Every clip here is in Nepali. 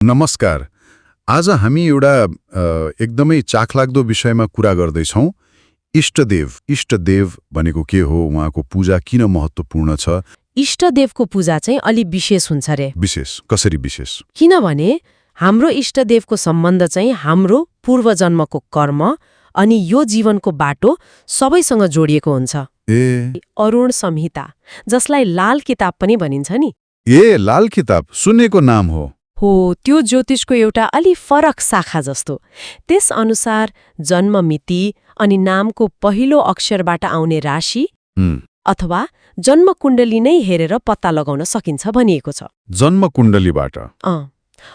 नमस्कार। आज हामी एउटा एकदमै चाखलाग्दो विषयमा कुरा गर्दैछौँ। इष्टदेव भनेको के हो, उहाँको पूजा किन महत्त्वपूर्ण छ? इष्टदेवको पूजा चाहिँ अलि विशेष हुन्छ रे। विशेष कसरी विशेष? किनभने हाम्रो इष्टदेवको सम्बन्ध चाहिँ हाम्रो पूर्वजन्मको कर्म अनि यो जीवनको बाटो सबैसँग जोडिएको हुन्छ। अरुण संहिता, जसलाई लाल किताब पनि भनिन्छ नि। लाल किताब सुनेको नाम हो। त्यो ज्योतिषको एउटा अलि फरक शाखा जस्तो। त्यस अनुसार जन्म मिति अनि नामको पहिलो अक्षरबाट आउने राशि अथवा जन्म कुण्डली नै हेरेर पत्ता लगाउन सकिन्छ भनिएको छ। जन्म कुण्डलीबाट?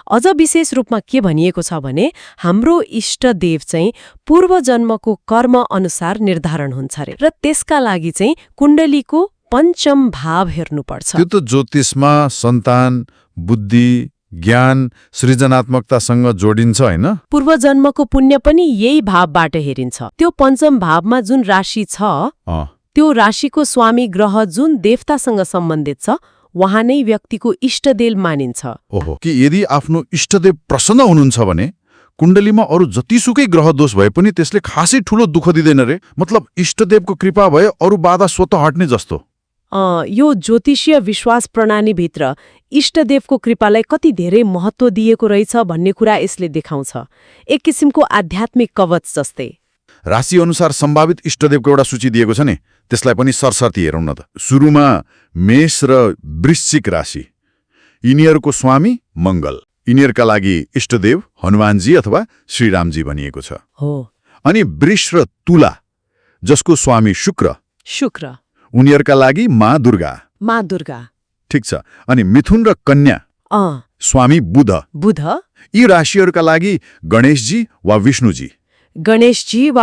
अझ विशेष रूपमा के भनिएको छ भने हाम्रो इष्टदेव चाहिँ पूर्व जन्मको कर्म अनुसार निर्धारण हुन्छ रे, र त्यसका लागि चाहिँ कुण्डलीको पञ्चम भाव हेर्नुपर्छ। त्यो त ज्योतिषमा सन्तान, बुद्धि, ज्ञान, सृजनात्मकतासँग जोडिन्छ हैन? पूर्वजन्मको पुण्य पनि यही भावबाट हेरिन्छ। त्यो पञ्चम भावमा जुन राशि छ त्यो राशिको स्वामी ग्रह जुन देवतासँग सम्बन्धित छ वहाँ नै व्यक्तिको इष्टदेव मानिन्छ। ओहो, कि यदि आफ्नो इष्टदेव प्रसन्न हुनुहुन्छ भने कुण्डलीमा अरू जतिसुकै ग्रह दोष भए पनि त्यसले खासै ठूलो दुःख दिँदैन रे? मतलब इष्टदेवको कृपा भए अरू बाधा स्वतः हट्ने जस्तो। यो ज्योतिषीय विश्वास प्रणालीभित्र इष्टदेवको कृपालाई कति धेरै महत्त्व दिएको रहेछ भन्ने कुरा यसले देखाउँछ। एक किसिमको आध्यात्मिक कवच जस्तै। राशि अनुसार सम्भावित इष्टदेवको एउटा सूची दिएको छ नि, त्यसलाई पनि सरसर्ती हेरौँ न त। सुरुमा मेष र वृश्चिक राशि, यिनीहरूको स्वामी मङ्गल, यिनीहरूका लागि इष्टदेव हनुमानजी अथवा श्रीरामजी भनिएको छ। अनि वृष र तुला, जसको स्वामी शुक्र, उनीहरूका लागि माँ दुर्गा। ठिक छ। अनि मिथुन र कन्या, स्वामी बुध। यी राशिहरूका लागि गणेशजी वा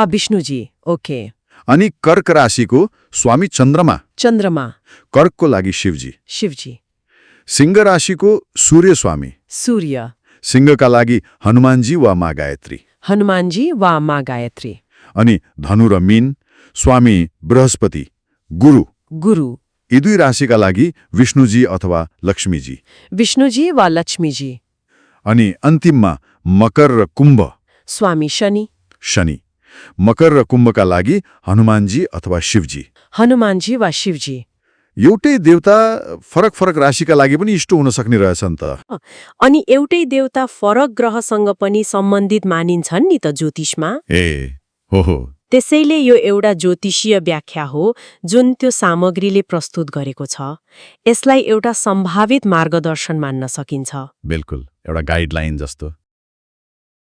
विष्णुजी। ओके। अनि कर्क राशिको स्वामी चन्द्रमा, कर्कको लागि शिवजी। सिंह राशिको सूर्य स्वामी, सिंहका लागि हनुमानजी वा माँ गायत्री। अनि धनु र मीन, स्वामी बृहस्पति, गुरु। यी दुई राशिका लागि विष्णुजी अथवा लक्ष्मीजी। अनि अन्तिममा मकर र कुम्भ, स्वामी शनि। मकर र कुम्भका लागि हनुमानजी अथवा शिवजी। एउटै देवता फरक फरक राशिका लागि पनि इष्ट हुन सक्ने रहेछन् त। अनि एउटै देवता फरक ग्रहसँग पनि सम्बन्धित मानिन्छन् नि त ज्योतिषमा। हो। त्यसैले यो एउटा ज्योतिषीय व्याख्या हो जुन त्यो सामग्रीले प्रस्तुत गरेको छ। यसलाई एउटा सम्भावित मार्गदर्शन मान्न सकिन्छ। बिल्कुल, एउटा गाइडलाइन जस्तो।